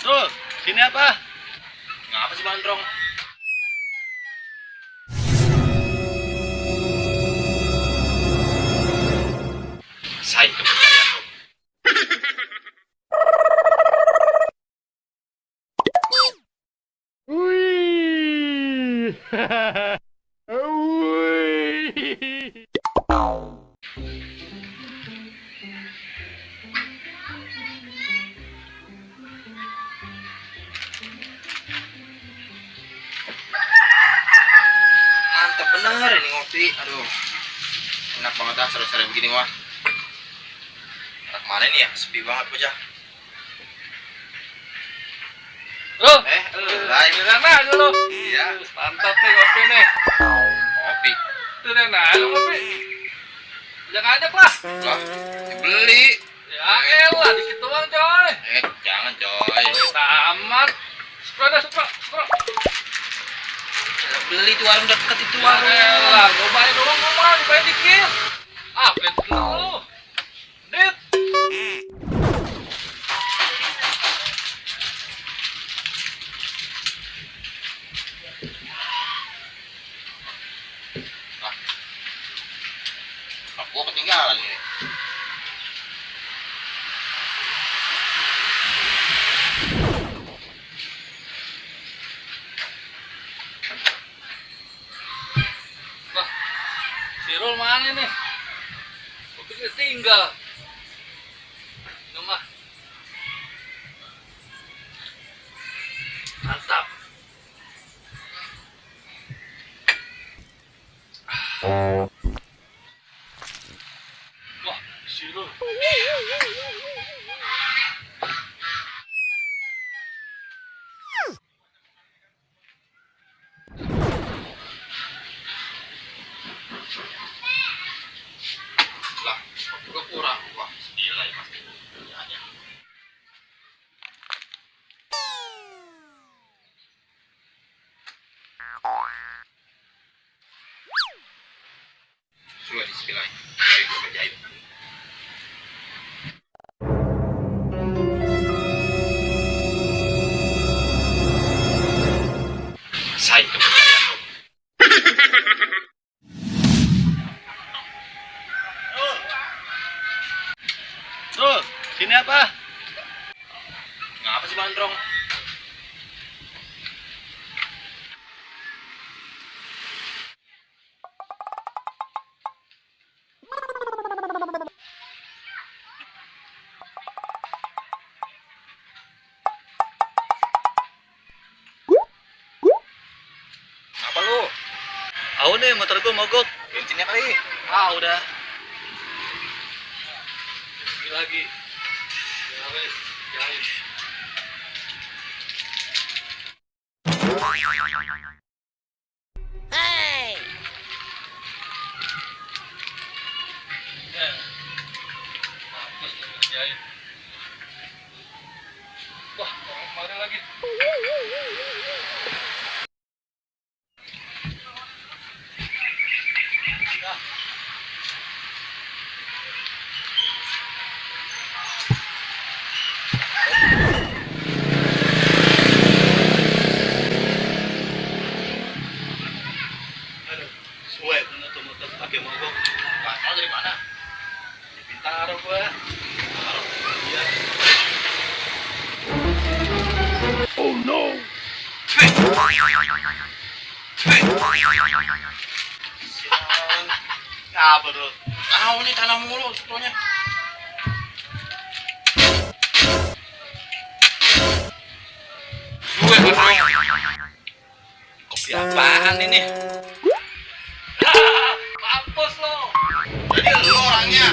Bro, sini apa? Ngapa sih Mandrong? Saya kepercayaan lo. Wih. Wih. Mantap bener ini ngopi. Aduh, enak banget ah sore-sore begini mah. Kemana nih ya? Sepi banget bocah. Bro, Lain. beneran aja lo. Iya. Mantap nih kopi nih. Kopi. Itu deh, nah lu kopi. Jangan ajak lah. Wah, dibeli. Ya elah, dikit doang coy. Jangan coy. Tamat. Sepro dah, sepro. Beli di warung deket itu Ya warung. elah, gue bayar doang, gue mah bayar dikit. Ah, betul lu. Dit. Gua ketinggalan ini. Wah, si Rul mana nih? Kopinya tinggal. Nomah. Mantap. Wah, si Rul. Lah, kopi gua kurang. Wah, gila ya pasti. Ya. Sudah disepilai. Dari gua kerjain. Saya kepercayaan lo. Bro, sini apa? Ngapa sih Mandrong? Ngapa lu? Tahu nih, motor gue mogok. Bensinnya kali. Ah, udah. Ini lagi. Ya wes, jalan. Ya. Mampus lu ngerjain. Wah, orang kemarin lagi. Nah, aduh, suwe bener tuh motor pakai mogok. Gak tau dari mana? Di Bintaro gua. Iya. Oh no. Sialan. Apa tuh? Tahu nih tanah mulu setelahnya. Gue Mandrong. Kopi apaan ini? Mampus lo. Jadi lu orangnya.